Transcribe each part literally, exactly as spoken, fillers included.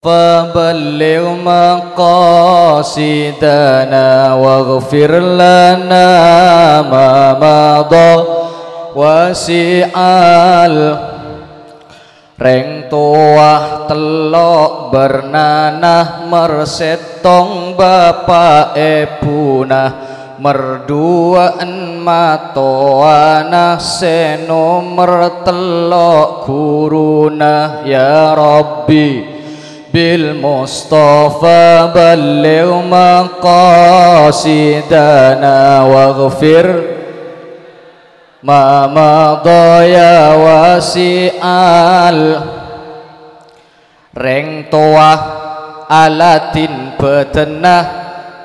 فبلغ مقاصدنا واغفر لنا ما مضى وسع ال-. Rèng towa tello' bârnana, mèr sèttong bapa' èbhuna, mèr duwâ'ân matowana, sè nomèr tello' ghuruna, ya Rabbi. Bil Mustafa balligh maqasidana waghfir ma madha ya wasi'al. Rèng towa aladhin bâdânna,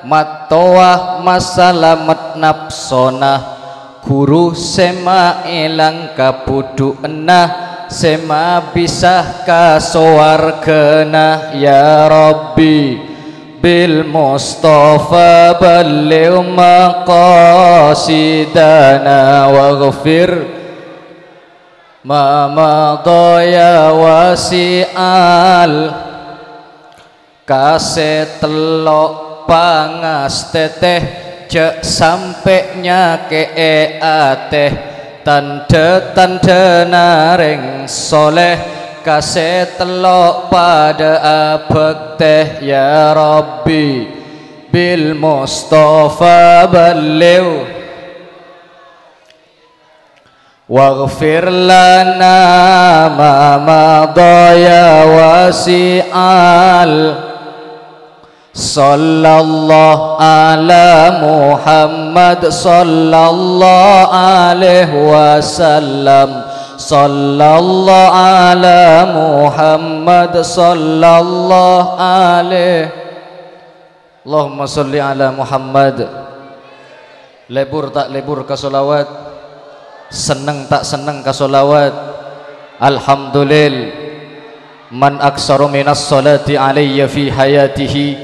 mattowa masalamet napsona, ghuru sè maèlang kabhudhu'ânna, sè mabisa ka sowarghâna, ya Rabbi. Bil Mustafa balligh maqasidana waghfir ma madha ya wasi'al. Ka sè tello' pangastètè, jhâ' sampè' nyakè'è atè, tandhâ-tandhâna rèng soleh. Ka sè tello' padâ abhâktè, ya Rabbi. Bil Mustafa balligh waghfir lana ma madha ya wasi'al. Sallallahu ala Muhammad, sallallahu alaihi wasallam. Sallallahu ala Muhammad, sallallahu alaihi. Allahumma sholli ala Muhammad. Lebur ta' lebur ka sholawat? Senneng ta' senneng ka sholawat? Alhamdulillah. Man aktsara minas sholati alayya fi hayatihi,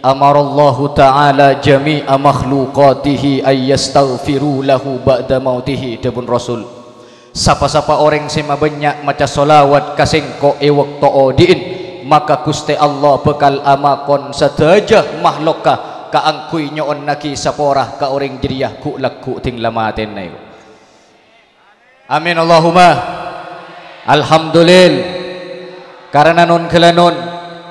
amarallahu ta'ala jami'a makhluqatihi ayyastaghfiru lahu ba'da mautihi, dhâbuna Rasul. Pa-sapa orèng sè mabânnya' maca sholawat ka sèngko' è bâkto odi'in, maka Ghustè Allah bhâkal amakon sadhâjâ mahlokka kaangghuy nyo'onnaghi sapora ka orèng jârèya ghu'-lagghu' dhing la matèna. Amin, Allahumma. Alhamdulillah. Karana non-ghâlânon,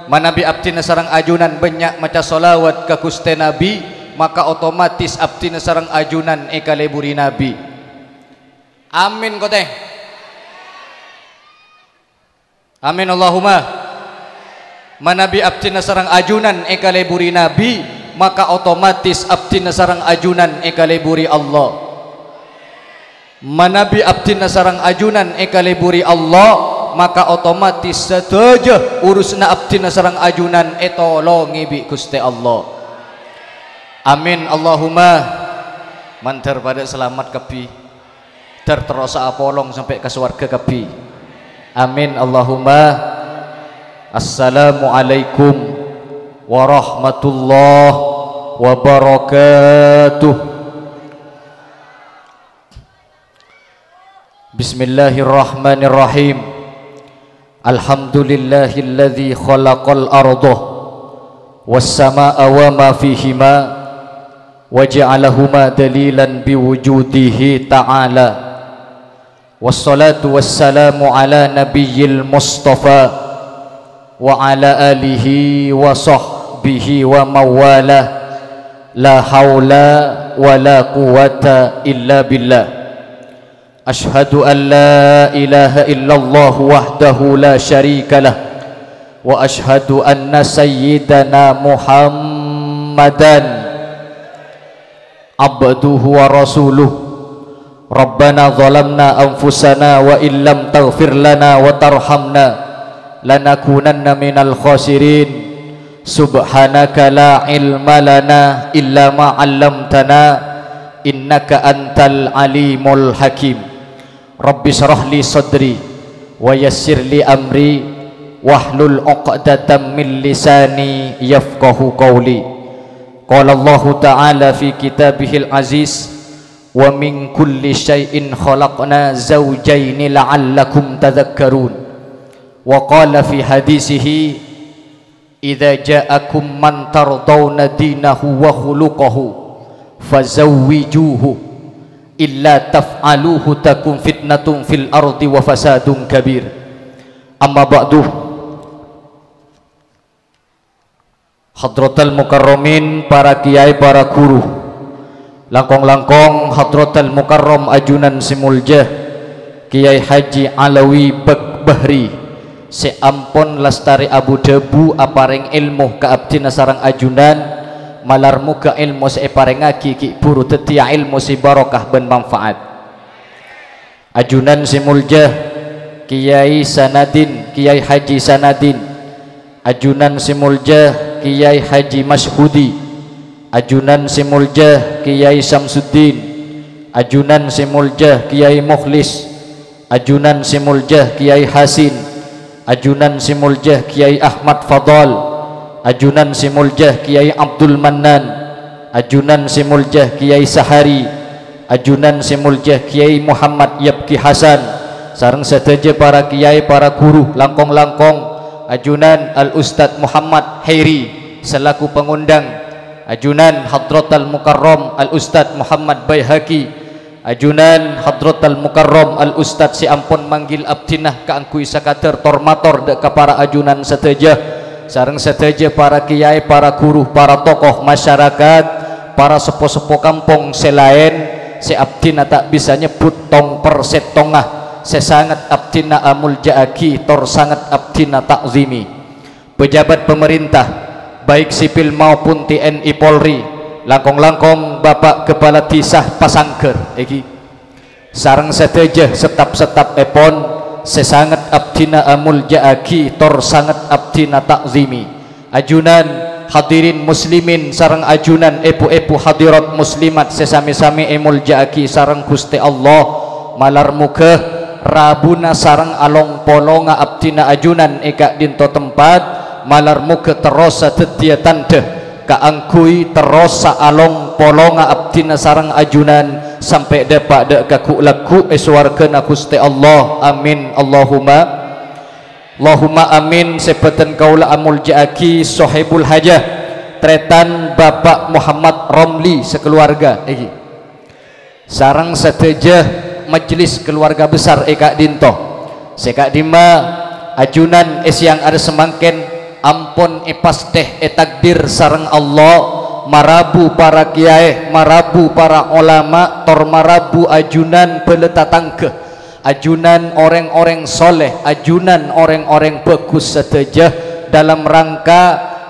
manabi abdhina sareng ajunan bânnya' maca sholawat ka Ghustè Nabi, maka otomatis abdhina sareng ajunan èkaleburi Nabi. Amin, kote. Amin, Allahumma. Manabi abdhina sareng ajunan èkaleburi Nabi, maka otomatis abdhina sareng ajunan èkaleburi Allah. Manabi abdhina sareng ajunan èkaleburi Allah, maka otomatis sadhâjâ urusanna abdhina sareng ajunan ètolongè bi' Ghustè Allah. Amin, Allahumma. Mandhâr padâ salamet kabbhi. Dhâr terrosa apolong sampè' ka sowarghâ kabbhi. Amin, Allahumma. Assalamualaikum warahmatullahi wabarakatuh. Bismillahirrahmanirrahim. Alhamdulillahilladzi khalaqal ardha was sama'a wa ma fihima wa ja'alahuma dalilan biwujudihi ta'ala. Wassalatu wassalamu ala nabiyyil mustafa wa ala alihi wa sahbihi wa mawala. La haula wa la quwwata illa billah. Asyhadu an la ilaha illallah wahdahu la syarika lah, wa asyhadu anna sayyidana Muhammadan abduhu wa rasuluh. Rabbana zalamna anfusana wa illam taghfir lana wa tarhamna lanakunanna minal khasirin. Subhanaka la ilma lana illa ma 'allamtana, innaka antal alimul hakim. Rabbisyrah li sadri wa yassir li amri wahlul 'uqdatam min lisani yafqahu qawli. Qala Allahu ta'ala fi kitabihil aziz, "Wa min kulli syai'in khalaqna zawjaini la'allakum tadzakkarun." Wa qala fi hadisihi, "Idza ja'akum man tardhauna dinahu wa khuluqahu fazawwijuhu, illa taf'aluhu takun fitnatun fil ardi wa fasadun kabir." Amma ba'du. Hadratal mukarramin, para kiai, para guru. Langkong-langkong hadratal mukarram ajunan sè molja Kiai Haji Alawi Bak-, Bahri, sè ampon lastarè abu-dhâbu aparèng èlmo ka abdhina sareng ajunan, malar moghâ èlmo sè èparèngaghi ghi' bhuru dhâddhiyâ èlmo sè barokah bân manfaat. Ajunan sè molja Kiai Sanadin, Kiai Haji Sanadin. Ajunan sè molja Kiai Haji Masyhudi. Ajunan sè molja Kiai Samsuddin. Ajunan sè molja Kiai Mukhlis. Ajunan sè molja Kiai Hasin. Ajunan sè molja Kiai Ahmad Fadal. Ajunan sè molja Kiai Abdul Mannan. Ajunan sè molja Kiai Sahari. Ajunan sè molja Kiai Muhammad Yabki Hasan, sareng sadhâjâ para kiai, para guru, langkong-langkong, ajunan Al Ustadz Muhammad Hairi selaku pangondhâng, ajunan Hadratal Mukarram Al Ustadz Muhammad Baihaqi, ajunan Hadratal Mukarram Al Ustadz sè ampon manggil abdhina kaangghuy sakadhâr tor-mator dâ' ka para ajunan sadhâjâ, sareng sadhâjâ para kiai, para guru, para tokoh masyarakat, para seppo-seppo kampong sè laèn sè abdhina ta' bisa nyebbhut tong per sèttonga, sè sanget abdhina amolja'aghi tor sanget abdhina ta'zimi. Pejabat pemerintah, baik sipil maupun T N I Polri, langkong-langkong Bapak Kepala Desa Pasanggar, èghi. Sareng sadhâjâ setap-setapèpon sè sanget abdhina amolja'aghi tor sanget abdhina ta'zimi. Ajunan hadirin muslimin sareng ajunan èbhu-èbhu hadirat muslimat sè samè-samè èmolja'aghi sareng Ghustè Allah. Malar moghâ rabuna sareng along-polonga abdhina ajunan è ka'dinto tempat, malar moghâ terrosa dhâddhiyâ tandhâ kaangghuy terrosa along-polonga abdhina sareng ajunan sampè' dâpa' dâ' ka ghu'-lagghu' è sowarghâna Ghustè Allah. Amin, Allahumma. Allahumma amin. Sè bhâdhân kaulâ amolja'aghi sohibul hajah, trètan Bapak Muhammad Romli sakaluwarga, èghi. Sareng sadhâjâ majelis keluarga besar è ka'dinto. Sè ka'dimma ajunan è sèyang arè samangkèn ampon èpastè ètakdir sareng Allah marabu para kiyaè, marabu para olama, tor marabu ajunan bhâlâ tatangghâ, ajunan orèng-orèng soleh, ajunan orèng-orèng bhâghus sadhâjâ dalam rangka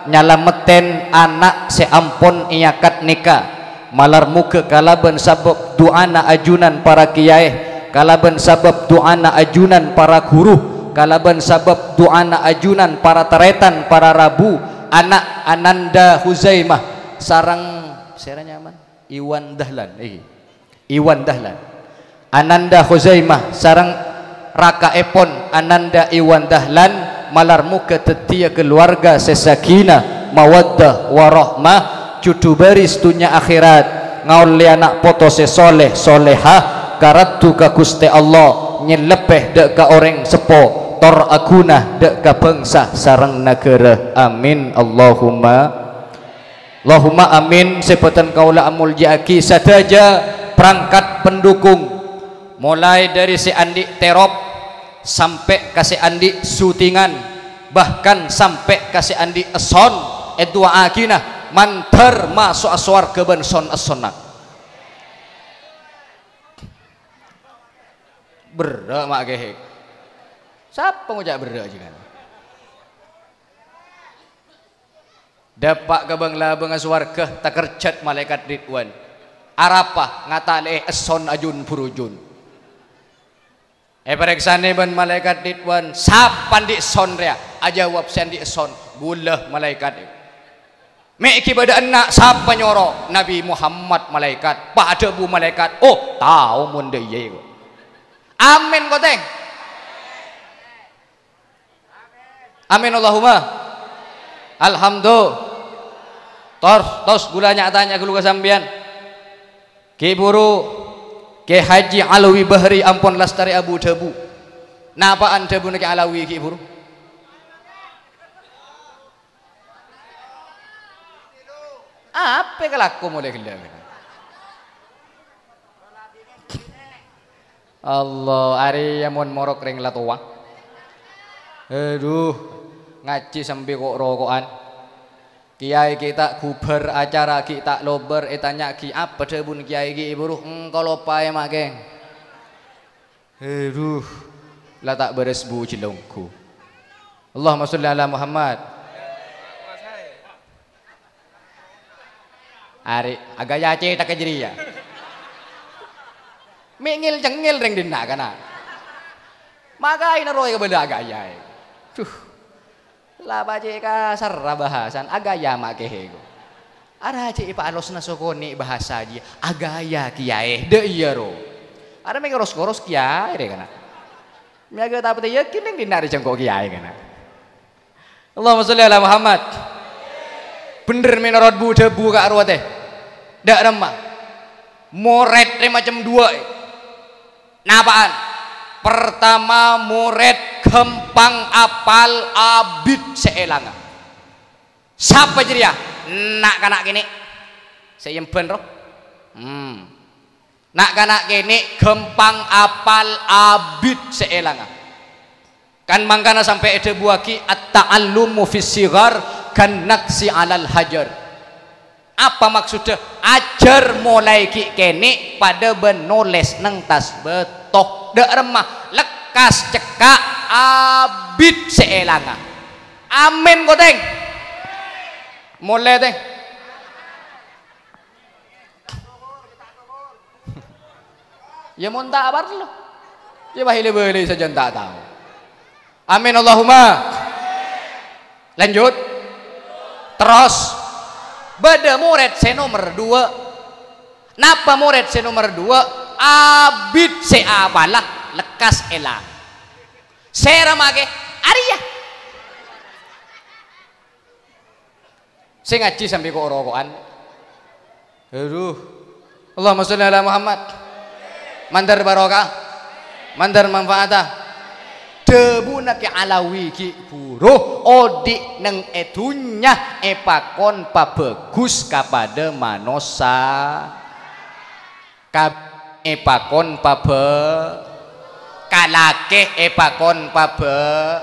nyalamettèn ana' sè ampon èakad nèka. Malar moghâ kalabân sabâb du'ana ajunan para kiyaè, kalabân sabâb du'ana ajunan para ghuru, kalabân sabâb du'ana ajunan para tarètan, para rabu, ana' Ananda Huzaimah sareng sèra nyamana? Iwan Dahlan, èghi. Iwan Dahlan. Ananda Huzaimah sareng raka'èpon Ananda Iwan Dahlan malar moghâ dhâddhiyâ kaluwarga sè sakinah, mawaddah, warahmah, judhu bâris dhunnya akhèrat, ngaollè ana' poto sè soleh, solehah, karaddhu ka Ghustè Allah, nyèllebbhi dâ' ka orèng seppo, tor aghuna dâ' ka bhângsa sareng naghârâ. Amin, Allahumma. Allahumma amin. Sè bhâdhân kaulâ amolja'aghi sadhâjâ perangkat pendukung, mulai dhâri sè andi' terop sampè' ka sè andi' syutingan, bahkan sampè' ka sè andi' èsson, èdu'aaghina mandhâr maso'a sowarghâ bân son-èssonna. Berrâ' ma' kèhèk. Sapa ngoca' berrâ' jiyâ kan? Dâpa' ka bâng-labângnga sowarghâ, takerjhât Malaèkat Ridwan. Arapa? Ngatalè'è èsson ajun-burujun. Èparèksanè bân Malaèkat Ridwan, "Sapa andi' èsson rèya?" Ajâwâb, "Sè andi' èsson, ghulâ, Malaèkat." "Mè' ghi' bâdâ enna', sapa nyoro?" "Nabbhi Muhammad, Malaèkat." Pas adhâbu Malaèkat, "Oh, tao mon dâ' iyâ, ko'." Amin, kotèng. Amin, Allahumma. Alhamdulillah. Tor, tos, ghulâ nya'-tanya ghâllu ka sampèyan. Ghi' bhuru, Kè Haji Alawi Bahri ampon lastarè abu-dhâbu. Napa'an dhâbuna Kè Alawi ghi' bhuru? Apa kalako molaè ghellâ'? Allah, arèya mon morok rèng la towa. Adhu, ngajhi sambi ko'-roko'an. Kèyaè ghi' ta' ghubâr, acara ghi' ta' lobâr, ètanya'aghi apa dhâbuna kèyaè ghi' èburu, engko' lopaè ma' kèng. Adhu, la ta' bârâs bu jhâlongghu. Allahumma sholli ala Muhammad. Arè', aghâjâ cèthagghâ jârèya. Mè' ngèl-cengngèl rèng dinna', kana'. Makaè naroè kabâlâ aghâjâ. Duh. La pajhât kasarra bhâsana, aghâjâ ma' kèyaè ko'. Arajhi èpaalosna sakonè' bhâsa jiyâ, aghâjâ kèyaè. Dâ' iyâ, ro. Arè' mè' ngoros-ngoros kèyaè rè, kana'. Mè' aghâjâ tapè yakin rèng dinna' rè jhângko' kèyaè, kana'. Allahumma sholli ala Muhammad. Bhendher mènorot bu-dhâbu ka'rowa tè. Dâ' remma. Morèd rè macem duwâ'. Napa'an? Pertama, morèd ghâmpang apal abit sè èlanga. Sapa jârèya? Na'-kana' kènè'. Sè èyembhân, ro? Hmm. Na'-kana' kènè' ghâmpang apal abit sè èlanga. Kan mangkana sampè' èdhâbuwâghi, "At-ta'allumu fis shighar kan naqshi 'alal hajar." Apa maksodda? Ajhâr molaè ghi' kènè' padâ bân nolès neng attas bâto. Dâ' remma lekkas cekka' abit sè èlanga. Amin, ko', Tèng. Molè, Tèng. Iyâ, mon ta' parlo. Iyâ, bâ' la bâli sajân ta' tao. Amin, Allahumma. Lanjut. Terros. Bâdâ morèd sè nomer duwâ'. Napa morèd sè nomer duwâ'? Abit sè apala lekkas èlang. Sè èrama'aghi arèya. Sè ngajhi sambi ko'-roko'an. Adhu. Allahumma sholli ala Muhammad. Mandhâr barokah. Mandhâr manfaata. Dhâbuna Kè Alawi ghi' buru, odi' neng è dhunnya èpakon pabhâghus kapadâ manossa. Ka-, èpakon pabhâ-, ka lakè èpakon pabhâ-,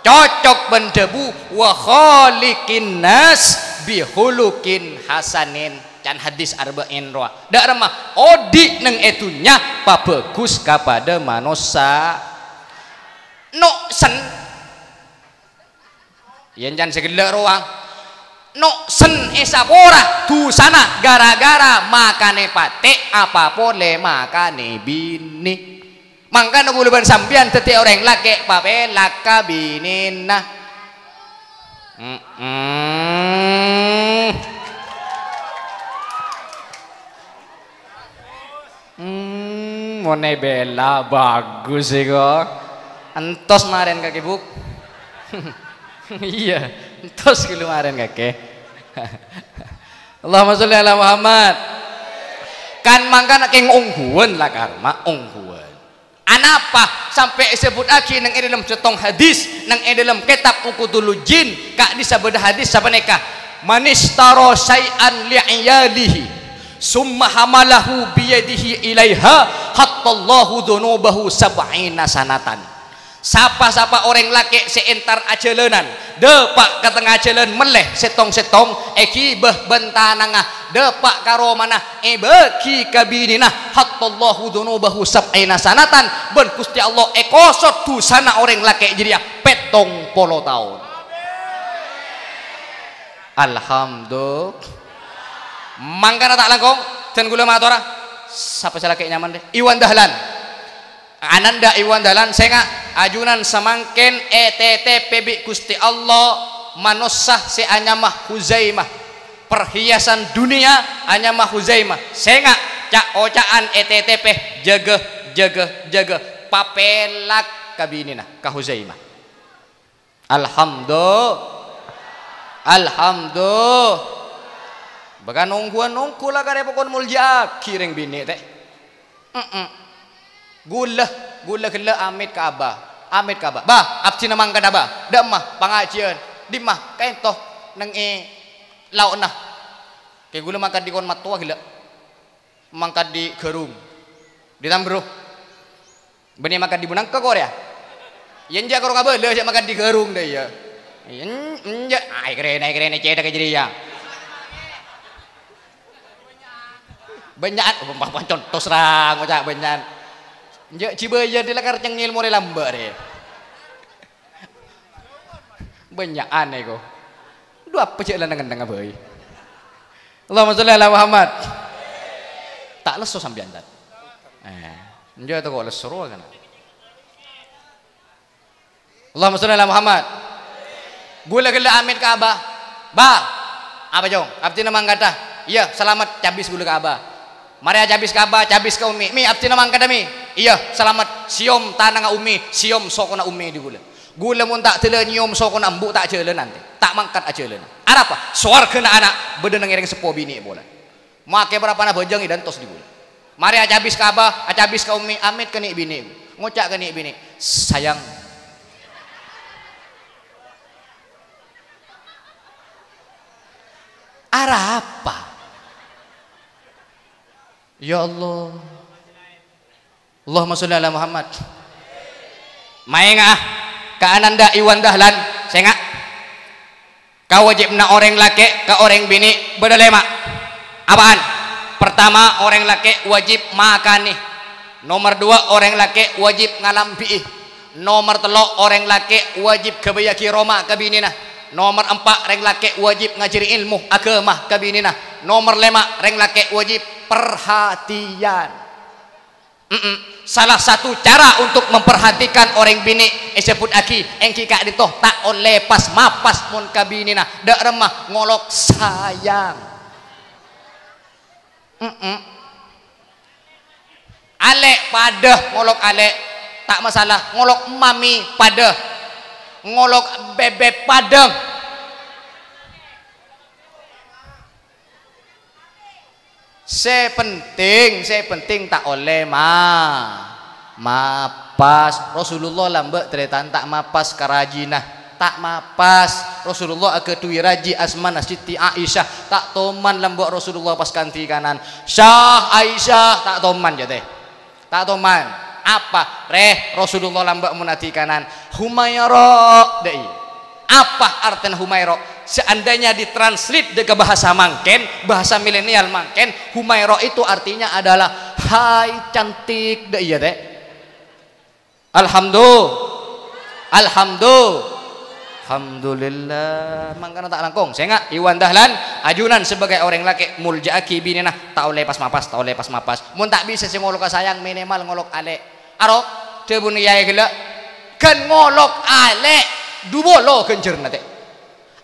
cocok bân dhâbu, "Wa khaliqin nas bi khuluqin hasanin." Can hadis Arba'in rowa. Dâ' remma, odi' neng è dhunnya pabhâghus kapadâ manossa. Noksen. Iyâ, can sè ghellâ' rowa. Noksen èsapora dhusana ghârâ-ghârâ makanè patè', apa polè makanè binè. Mangkana kaulâ bân sampèyan dhâddhi orèng lakè' papèlak ka binèna. Mm-mm. Hmm, mon èbhâlâ, bhâghus sè ko'. Entos marèn kakè, Bu'. Iyâ, entos ghâllu marèn kakè. Allahumma sholli ala Muhammad. Kan mangkana kèng ongghuwân la karma, ongghuwân. Anapa sampè' èsebbhuttaghi neng è dâlem sèttong hadis, neng è dâlem kètab Uqudul Jin, ka'dissa bâdâ hadis sapanèka, "Manishtara syai'an li iyalihi, summa hamalahu biyadihi ilaiha, hattallahu dzunubahu sab'ina sanatan." Pa-sapa orèng lakè' sè entar ajhâlânan, dâpa' ka tengnga jhâlân mellè sèttong-sèttong, èghibâ bân tanangnga, dâpa' ka romana, èbâghi ka binèna, hattallahu dzunubahu sab'ina sanatan, bân Ghustè Allah èkosot dhusana orèng lakè' jârèya pèttong polo taon. Alhamdulillah. Mangkana ta' langkong, dân kaulâ matora, sapa sè lakè' nyamana, rè? Iwan Dahlan. Ananda Iwan Dahlan, sènga', ajunan samangkèn ètètèpè bi' Ghustè Allah manossa sè anyama Huzaimah. Perhiasan dunia anyama Huzaimah. Sènga', ca'-oca'an ètètèpè, jâgâ, jâgâ, jâgâ. Papèlak ka binèna, ka Huzaimah. Alhamdu-, Alhamdu-, Bâkal ongghuwân ongghu la karè pokon molja'aghi rèng binè', tè. Mm-mm. Ghulâ, ghulâ ghellâ' amèt ka Abah. Amèt ka Abah. "Bah, abdhina mangkana, Bah." "Dâ' emma, pangajiyân." "Dimma?" "Kaènto, neng è lao'na." È, ghulâ mangkat dhi' kon mattowa ghellâ'. Mangkat dhi' Garung. Dhi' Tambro. Bânnè mangkat dhi' Bunangka korèya. Iyâ, enjâ' karo kabâlâ jhâ' mangkat dhi' Garung dâ' iyâ. En-, enjâ', ah, èkèrèna, èkèrèna cèthagghâ jârèya. Bânnya'an, oh, pa-, pa-, contos ra ngoca' bânnya'an. Enjâ' jibâ iyâ dhi' lakar cengngel morè lambâ' rè. Bânnya'an èko. Dhu apa jhâ' la neng-ennengnga bhâi. Allahumma sholli ala Muhammad. Ta' lesso sampèyan, Tad. Eh, enjâ' tako' lesso rowa kana. Allahumma sholli ala Muhammad. Ghulâ ghellâ' amèt ka Abah. "Bah, apa, Cong? Abdhina mangkadhâ." "Iyâ, salamet, cabis ghulâ ka Abah." Marè acabis ka Abah, cabis ka Ummi. "Mi, abdhina mangkadhâ, Mi." "Iyâ, salamet." Sèyom tanangnga Ummi, sèyom sokona Ummi dhi ghulâ. Ghulâ mon ta' dâlâ nyèyom sokona embu' ta' jhâlânan, ta' mangkat ajhâlânan. Arapa? Sowarghâna ana' bâdâ neng orèng seppo binè' polè. Makè parapana bhâjâng èdantos dhi ghulâ. Marè acabis ka Abah, acabis ka Ummi, amèt ka nè' binè'. Ngoca' ka nè' binè', "Sayang." Arapa? Ya Allah. Allahumma sholli ala Muhammad. Maènga'a ka Ananda Iwan Dahlan, sènga'. Kawâjibhânna orèng lakè' ka orèng binè' bâdâ lèma'. Apaan? Pertama, orèng lakè' wâjib makanè. Nomer duwâ', orèng lakè' wâjib ngalambi'i. Nomer tello', orèng lakè' wâjib ghâbâyyâghi roma ka binèna. Nomer empa', rèng lakè' wâjib ngajhâri èlmo aghâma ka binèna. Nomer lèma', rèng lakè' wâjib parhatèyan. Mm-mm. Salah satu cara untuk memperhatikan orèng binè' èsebbhuttaghi èngghi ka'dinto ta' ollè pas-mapas mon ka binèna, dâ' remma ngolok sayang. Mm-mm. Alè' padâ ngolok alè', ta' masalah, ngolok mami padâ, ngolok bèbèp padâ. Sè penting, sè penting ta' ollè ma-, mapas. Rasulullah lambâ' tarètan ta' mapas ka rajina. Ta' mapas. Rasulullah aghâdhuwi raji asmana Siti Aisyah. Ta' toman lambâ' Rasulullah pas ka adikanan. "Syah Aisyah," ta' toman, jâ' tè. Ta' toman. Apa? Rè, Rasulullah lambâ' mon adikanan. "Humaira," dâ' iyâ. Apa artèna Humaira? Seandainya ditranslate dâ' ka bahasa mangkèn, bahasa milenial mangkèn, Humaira itu artinya adalah, "Hai cantik," dâ' iyâ, tè. Alhamdu-, Alhamdu-, Alhamdulillah. Mangkana ta' langkong. Sènga', Iwan Dahlan, ajunan sebagai orèng lakè' molja'aghi binèna, ta' ollè pas-mapas, ta' ollè pas-mapas. Mon ta' bisa sè ngoloka sayang, minimal ngolok alè'. Aro, dhâbuna Kèyaè ghellâ', "Ghân ngolok alè' dubolo ghânjhârânna, tè.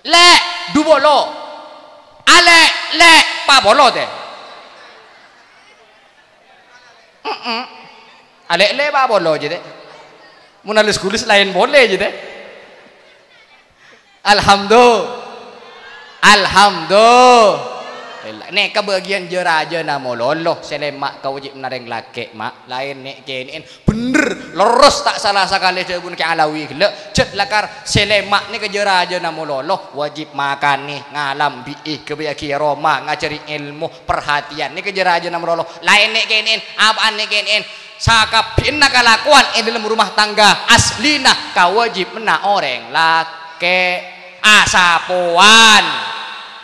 Lè' dubolo. Alè' lè' papolo, tè." Mm-mm. Alè' lè' papolo jiyâ, tè. Mon alus-gulus laèn polè jiyâ, tè. Alhamdu-, Alhamdulillah. Nèka bâgiyân jâ-rajâna malolo, sè lèma' kawâjibhânna rèng lakè', ma'. Laèn nè'-kènè'èn. Bhender, lerres ta' sala sakalè dhâbuna Kè Alawi ghellâ'. Jhât lakar sè lèma' nèka jâ-rajâna malolo, wâjib makanè, ngalambi'i, ghâbâyyâghi roma, ngajhâri èlmo, parhatèyan. Nèka jâ-rajâna malolo. Laèn nè'-kènè'èn, apa'an nè'-kènè'èn? Sakabbhiyânna kalakowan è dâlem rumah tangga aslina kawâjibhânna orèng lakè'. Asapowan.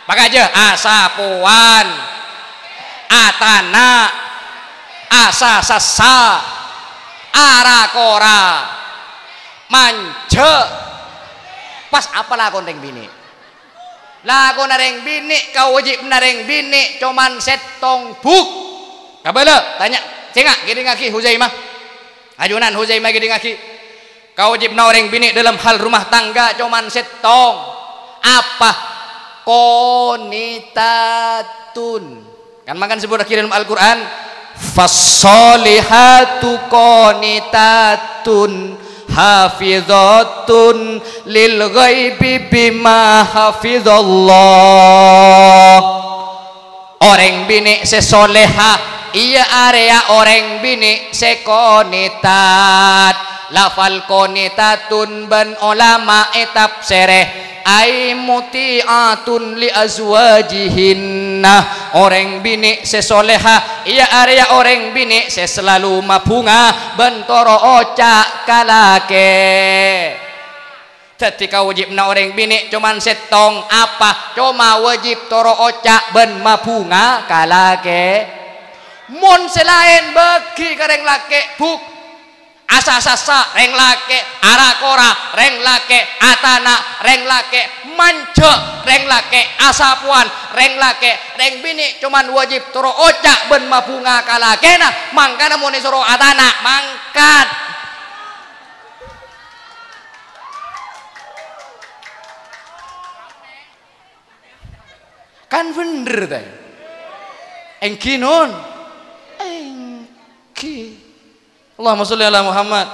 Pakajâ, asapowan. Atana'. Asasassa. Ara-kora. Manjhâ'. Pas apa lakon rèng binè'? Lakona rèng binè', kawâjibhânna rèng binè' coma sèttong, Bu'. Kabâlâ, tanya, sènga', kèdingngaghi Huzaimah. Ajunan Huzaimah kèdingngaghi. Kawâjibhânna orèng binè' dâlem hal rumah tangga coma sèttong. Apa? Qanitatun. Kan mangkana èsebbhuttaghi dâlem Al-Qur'an, "Fassolihatu qanitatun hafizatun lil ghaibi bima hafizallah." Orèng binè' sè soleha, iyâ arèya orèng binè' sè qanitat. Lafal qanitatun bân olama ètafsèrè Ai muti'atun li azwajihinna, orèng binè' sè soleha, iyâ arèya orèng binè' sè salalu mabhunga bân toro' oca' ka lakè'. Dhâddhi kawâjibhânna orèng binè' coma sèttong, apa? Coma wâjib toro' oca' bân mabhunga ka lakè'. Mon sè laèn bâgi ka rèng lakè', Bu'. Asa-sasa, rèng lakè', ara-kora, rèng lakè', atana', rèng lakè', manjhâ', rèng lakè', asapowan, rèng lakè', rèng binè' coma wâjib toro' oca' bân mabhunga ka lakèna, mangkana mon èsoro atana', mangkat. Kan bhender, ta? Èngghi, Nun? Èngghi. Allahumma sholli ala Muhammad.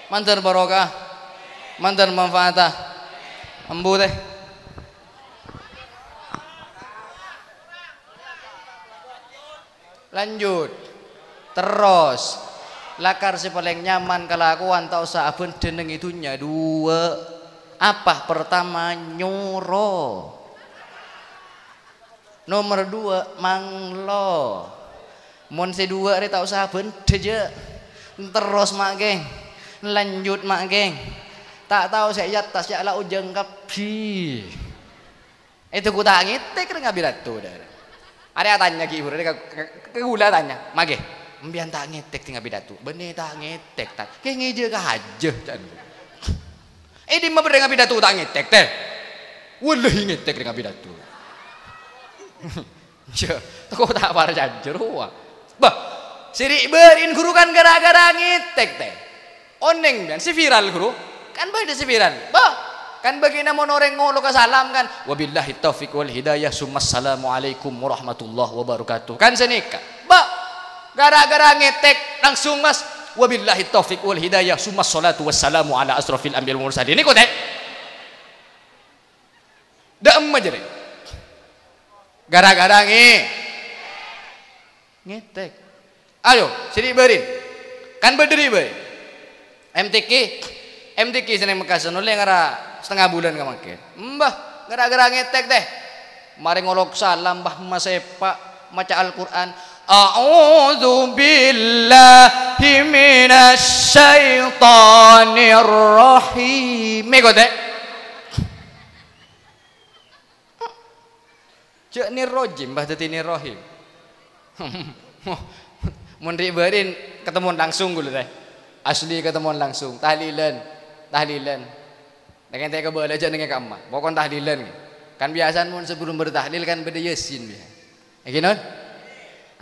Mandhâr barokah. Mandhâr manfaata. Embu, tè. Lanjut. Terros. Lakar sè palèng nyaman kalakowan ta' osa abhândhâ neng è dhunnya duwâ'. Apa? Pertama, nyoro. Nomer duwâ', manglo. Mon sè duwâ' rè ta' osa abhândhâ, jâ'. Terros, ma', Kèng. Lanjut, ma', Kèng. Ta' tao sè è attas, jâ' la ojhâng kabbhi. Èdhâghu ta' ngètèk rè ngabidhâtu, dhâ. Arè atanya ghi' buru rè ka, ka, ka ghulâ atanya, "Magè, empèyan ta' ngètèk tè ngabidhâtu?" "Bânnè ta' ngètèk, Tat." "Kè ngèjâ ka hajâ," ca'na. "È dimma bâdâ ngabidhâtu ta' ngètèk, tè?" "Wallahi ngètèk rè ngabidhâtu." Jâ, tako' ta' parcajâ rowa. Bâh, sè ri'-bâri'na ghuru kan ghârâ-ghârâ ngètèk, tè. Onèng, bân, sè viral, ghuru? Kan bâdâ sè viral. Bâh, kan bâgiyâna mon orèng ngoloka salam, kan, "Wabillahi taufiq wal hidayah, summa assalamualaikum warahmatullahi wabarakatuh." Kan sanèka. Bâh, ghârâ-ghârâ ngètèk, langsung, Mas, "Wabillahi taufiq wal hidayah, summa sholatu wassalamu ala asrofil anbiya wal mursalin." Nèko, tè. Dâ'emma jârèya? Ghârâ-ghârâ ngè-, ngètèk. Ayo, sè ri'-bâri'na. Kan bâdâ ri'-bâri'. M T Q, M T Q sè neng Mekkasan ollè ngara satengnga bulân ka mangkèn. Embah, ghârâ-ghârâ ngètèk, tè. Marè ngolok salam, bâh, masèpa', maca Al-Qur'an. "A'udzu billahi minasy syaithanir rajim." Nèko, tè. Jâ' Nir Rojim, bâh, dhâddhi Nir Rohim. Mon ri'-bâri'na katemmowan langsung ghulâ, tè. Asli katemmowan langsung. Tahlilan. Tahlilan. Neng ènte' kabâlâ jâ' neng è kamma. Pokon tahlilan. Kan biyasana mon sabellunna bâdâ tahlil kan bâdâ Yasin, biyasa. Èngghi, Nun?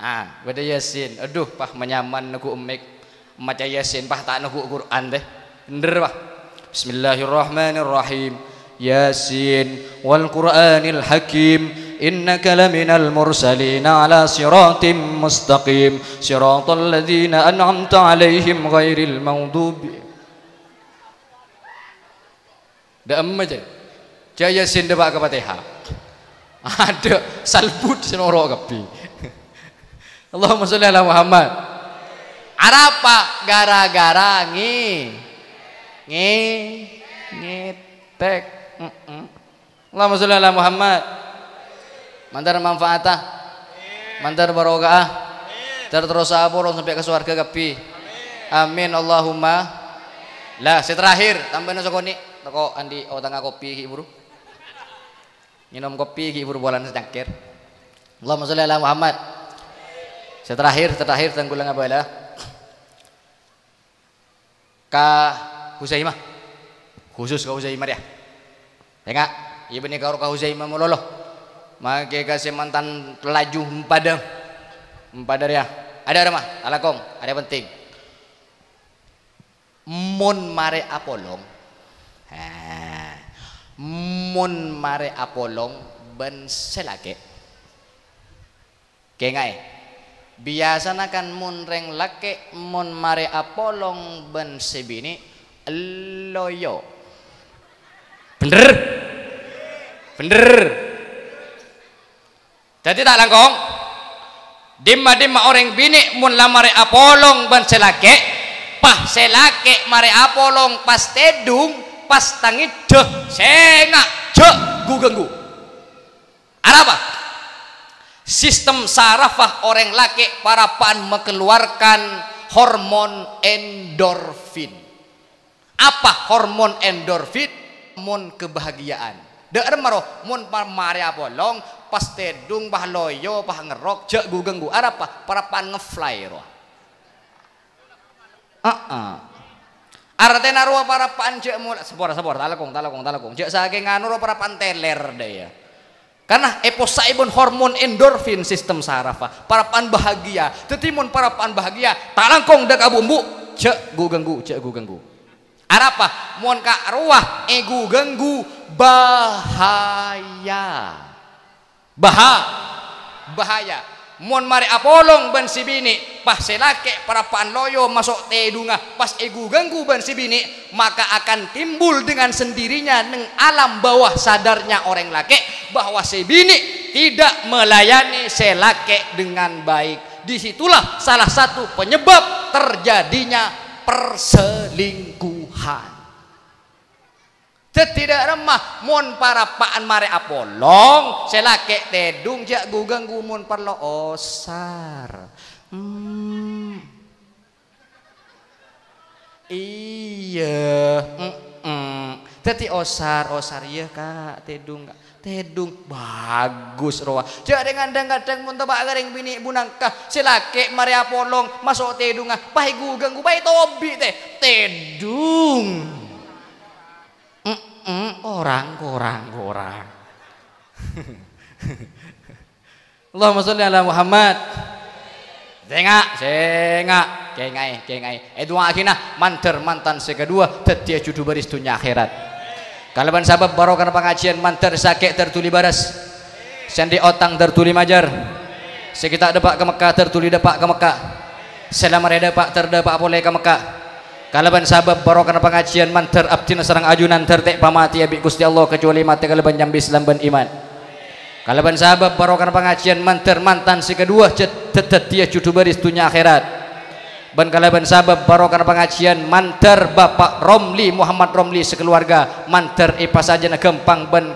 Ah, bâdâ Yasin. Adhu, pas manyaman neggu' emmik. Maca Yasin, pas ta' neggu' Qur'an, tè. Bhender, pas. Bismillahirrahmanirrahim. Yasin, wal Qur'anil hakim. Innaka laminal mursalina ala siratim mustaqim. Siratal ladzina an'amta alaihim ghairil maghdubi. Dâ'emma, jâ'. Jâ' Yasin dâpa' ka Fatihah. Adâ', salbut sè noro' kabbhi. Allahumma sholli ala Muhammad. Arapa? Gara-gara nge-, nge-, ngetek. Mm-mm. Allahumma sholli ala Muhammad. Mandhâr manfaata. Mandhâr barokah. Ter-, terrosa apolong sampè' ka sowarga kabbhi. Amin, Allahumma. Lah, sè terakhir, tambâna sakonè'. Tako' andi' otangnga kopi ghi' buru. Ngènom kopi ghi' buru polana sacangkèr. Allahumma sholli ala Muhammad. Sè terakhir, sè terakhir, tangghulâ ngabâlâ. Ka Huzaimah. Khusus ka Huzaimah rèya. Sènga', iyâ bânnè karo ka Huzaimah malolo. Makè ka sè mantan laju empadâ. Empadâ rèya. Adâ', rèya, mah, talakong. Adâ' penting. Mon marè apolong. Ha. Mon marè apolong bân sè lakè'. Kènga'è, biyasana kan mon rèng lakè' mon marè apolong bân sè binè', loyo. Bhender? Bhender. Dhâddhi ta' langkong? Dimma-dimma orèng binè' mon la marè apolong bân sè lakè', pas sè lakè' marè apolong pas tèdung, pas tang ngèdhâ, sènga', jhâ' ghu-ghângghu. Arapa? Sistem sarafah orèng lakè' parappa'an makaluarkan hormon endorfin. Apa hormon endorfin? Hormon kebahagiaan. Dâ' remma rowa, mon pa-, marè apolong, pas tèdung, pas loyo, pas ngerrok, jhâ' ghu-ghângghu. Arapa? Parappa'an nge-fly rowa. Heeh. Artèna rowa parappa'an jhâ' mola, sapora, sapora, talakong, talakong, talakong. Jhâ' sakèng anu rowa parappa'an tèlèr dâ' iyâ. Karna èpossa'è bân hormon endorfin sistem sarafah. Parappa'an bahagia. Dhâddhi mon parappa'an bahagia, talangkong dâ' ka bu-embu, jhâ' ghu-ghângghu, jhâ' ghu-ghângghu. Arapa? Mon ka' rowa èghu-ghângghu, bahaya. Baha-, bahaya. Mon marè apolong bân sè binè', pas sè lakè' parappa'an loyo maso' tèdungnga, pas èghu-ghângghu bân sè binè', maka akan timbul dengan sendirinya neng alam bawah sadarnya orèng lakè' bahwa sè binè' tidak melayani sè lakè' dengan baik. Di situlah salah satu penyebab terjadinya perselingkuhan. Dhâddhi dâ' remma, mon parappa'an marè apolong, sè lakè' tèdung jhâ' ghu-ghângghu mon parlo osar. Hmm. Iyâ, mm-mm. Dhâddhi osar, osar, iyâ, Ka', tèdung, Ka'. Tèdung, bagus rowa. Jhâ' rèng-andhâng kadhâng mon teppa' ka rèng binè' bunangka, sè lakè' marè apolong, maso' tèdungnga, pas èghu-ghângghu, pas ètobi' tè-, tèdung. Mm-mm, korang, korang, korang. Allahumma sholli ala Muhammad. Sènga', sènga'. Kèngaè, kèngaè. Èdu'aaghinah mandhâr mantan sè kaduwâ dhâddhiyâ judhu bâris dhunnya akhèrat. Kalabân sabâb barokana pangajiyân mandhâr sè sakè' dâr dhuli bârâs. Sè andi' otang dâr dhuli majâr. Sè ghi' ta' dâpa' ka Mekkah dâr dhuli dâpa' ka Mekkah. Sè la marè dâpa' dâr dâpa' polè ka Mekkah. Kalabân sabâb barokana pangajiyân mandhâr abdhina sareng ajunan dâr ta' pamatèya bi' Ghustè Allah, kacuwali matè kalabân nyambi Islam bân iman. Kalabân sabâb barokana pangajiyân mandhâr mantan sè kaduwâ jhâ-, dhâddhiyâ judhu bâris dhunnya akhèrat. Bân kalabân sabâb barokana pangajiyân mandhâr Bapa' Romli, Muhammad Romli sakaluwarga mandhâr èpasajâna ghâmpang bân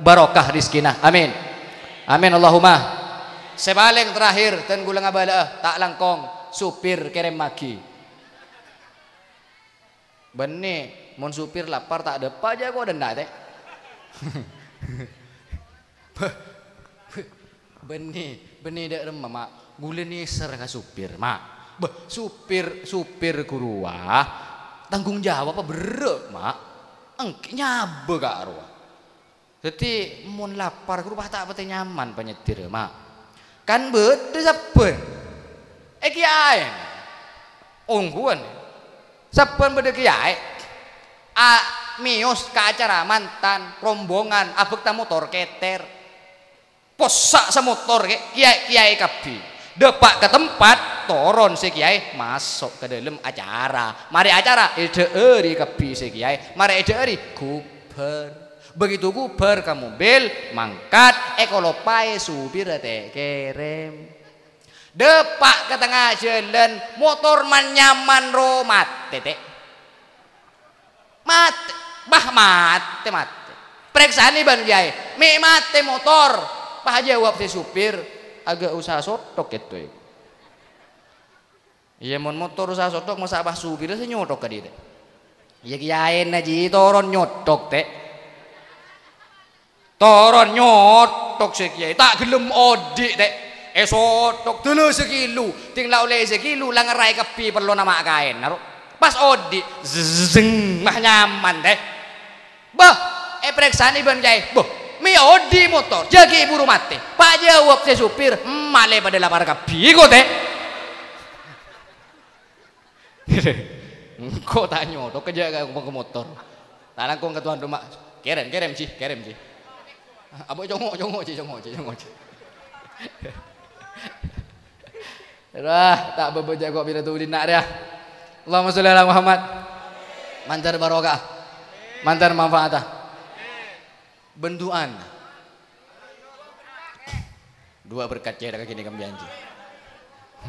barokah rejhekkèna. Amin. Amin, Allahumma. Sè palèng terakhir, dân kaulâ ngabâlâ'â, ta' langkong, sopir kèrèmmaghi. Bânnè, mon sopir lapar ta' dâpa' jhâ' kodâ enna', tè. Bânnè, bânnè dâ' remma, Ma'. Ghulâ nèser ka sopir, Ma'. Bâh, sopir, sopir ghu rowa tanggung jawab apa berrâ', Ma'? Ènggi nyabâ ka' rowa. Dhâddhi, mon lapar, ghu rowa ta' patè nyaman panyèdhirrâ, Ma'. Kan bâdâ sabbhân. È kèyaèna. Ongghuwân. Sabbhân bâdâ kèyaè. A, mèyos ka acara mantan, rombongan, abhâkta motor kètèr. Possa' samotor, kè-, kèyaè-kèyaè kabbhi. Dâpa' ka tempat, toron sè kèyaè, maso' ka dâlem acara. Marè acara, èdhâ'âri kabbhi sè kèyaè. Marè èdhâ'âri, ghubâr. Begitu ghubâr ka mobil, mangkat, èkolopaè sopirra ta' kèrèm. Dâpa' ka tengnga jhâlân, motor man-nyaman ro matè, tè. Matè, bâh, matè, matè. Parèksanè bân kèyaè, mè' matè motor. Pas ajâwâb sè sopir, "Aghâ' usaha sothok kèto, è." Iyâ, mon motor usaha sothok, masa' pas sopirra sè nyothok kadhi, tè. Iyâ, kèyaèna, jhi, toron nyothok, tè. Toron nyothok sè kèyaè, ta' ghellem odi', tè. Èsothok, dâlâ sakilo, tèng la ollè sakilo, la ngèrraè kabbhi parlona ma' kaènna, ro. Pas odi', zzeng, mah nyaman, tè. Bâh, èparèksanè bân kèyaè, bâh, mè' odi' motor, jhâ' ghi' buru matè. Pas ajâwâb sè sopir, "Malè padâ lapar kabbhi, ko', tè." Engko' ta' nyothok, kèjhâ' ka, ka motor. Ta' langkong ka tuan rumah. "Kèrèm, kèrèm, jhi, kèrèm, jhi." Abo' congo', congo', jhi, congo', jhi, congo', jhi. Wah, ta' bâbâ jhâ' ko' pira tuli na' rèya. Allahumma sholli ala Muhammad. Mandhâr barokah. Mandhâr manfaatah. Bendungan. Dua berkat cè' ka kènè' ka mbiyan, jhi.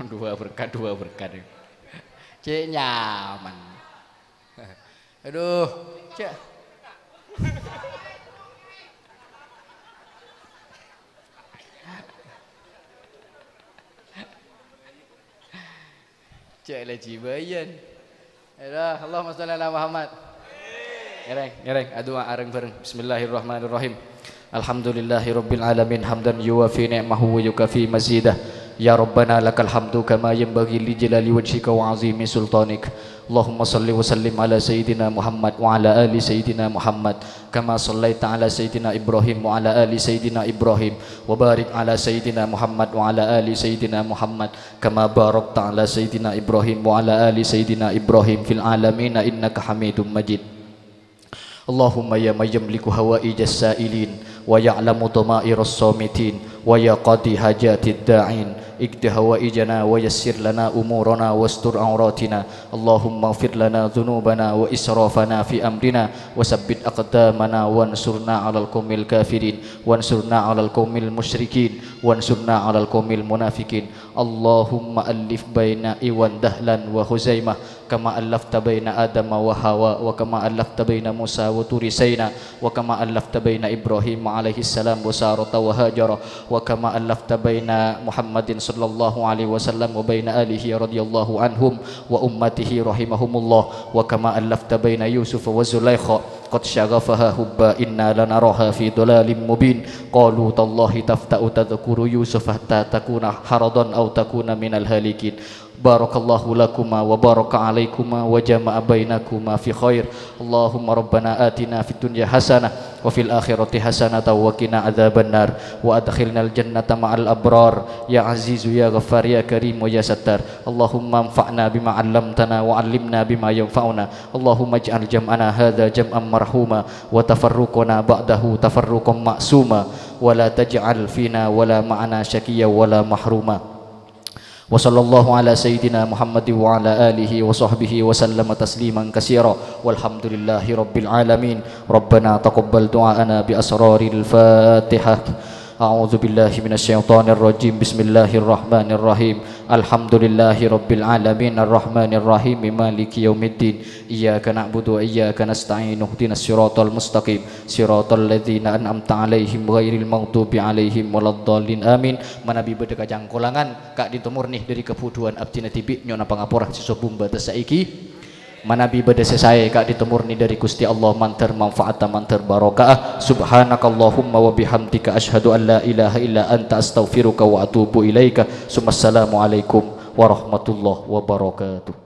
Dua berkat, dua berkat. Cè' nyaman. Aduh, cè'. Cek lagi bayan. Ya, Allahumma shalli ala Muhammad. Ngereng, ngereng, adu'a areng-bareng. Bismillahirrahmanirrahim. Alhamdulillahirabbil alamin, hamdan yuwafi ni'mahu wa yukafi mazidah. Ya Rabbana lakal hamdu kama yanbaghi li jalali wajhika wa azimi sultanik. Allahumma shalli wa sallim ala sayyidina Muhammad wa ala ali sayyidina Muhammad. Kama shallaita ala sayyidina Ibrahim wa ala ali sayyidina Ibrahim. Wa barik ala sayyidina Muhammad wa ala ali sayyidina Muhammad. Kama barakta ala sayyidina Ibrahim wa ala ali sayyidina Ibrahim fil alamina innaka hamidum majid. Allahumma ya man yamliku hawaijus sa'ilin, wa ya'lamu dhamairas shamitin, wa ya qadhi hajatid da'in, iqdi hawaijana wa yassir lana umurana wastur auratina. Allahumma ighfir lana dhunubana wa israfana fi amrina, wa sabbit aqdamana wansurna alal qaumil kafirin, wansurna alal qaumil musyrikin, wansurna alal qaumil munafiqin. Allahumma allif baina Iwan Dahlan wa Huzaimah, kama allafta baina Adama wa Hawa, wa kama allafta baina Musa wa Turi Saina, wa kama allafta baina Ibrahim alaihi salam wa Sarata wa Hajara, wa kama allafta baina Muhammadin sallallahu alaihi wasallam wa baina alihi radhiyallahu anhum wa ummatihi rahimahumullah, wa kama allafta baina Yusuf wa Zulaikha, qad syaghafaha hubba inna lanaraha fi dhalalin mubin. Qalu tallahi tafta'u tadhkuru Yusuf hatta takuna haradan aw takuna minal halikin. Barakallahu lakuma wa baraka alaikuma wa jama'a bainakuma fi khair. Allahumma rabbana atina fid dunya hasanah wa fil akhirati hasanatan wa qina adzabannar wa adkhilnal jannata ma'al abrar ya azizu ya ghaffar ya karim ya sattar. Allahumma anfa'na bima 'allamtana wa 'allimna bima yanfa'una. Allahumma ij'al jam'ana hadza jam'an marhuma wa tafarruqana ba'dahu tafarruqan ma'suma wa la taj'al fina wa la ma'ana syaqiyyan wa la mahruma. Wa sallallahu ala sayyidina Muhammadin wa ala alihi wa sahbihi wa sallama tasliman katsira. Walhamdulillahi rabbil alamin. Rabbana taqabbal du'aana bi asraril Fatihah. A'udzu billahi minasy syaithanir rajim. Bismillahirrahmanirrahim. Alhamdulillahi rabbil alamin. Arrahmanirrahim. Maliki yaumiddin. Iyyaka na'budu wa iyyaka nasta'in. Ihdinas siratal mustaqim. Siratal ladzina an'amta 'alaihim ghairil maghdubi 'alaihim waladdallin. Amin. Manabi bâdâ kacangkolangan, ka'dinto murni dâri kabhudhuwân abdhina dhibi', nyo'ona pangapora sè sobung bâdâ saiki. Manabi bâdâ sè saè, ka'dinto murni dâri Ghustè Allah, mandhâr manfaat, mandhâr barokah. Subhanakallahumma wa bihamdika, asyhadu an la ilaha illa anta, astaghfiruka wa atubu ilaika. Summassalamualaikum warahmatullahi wabarakatuh.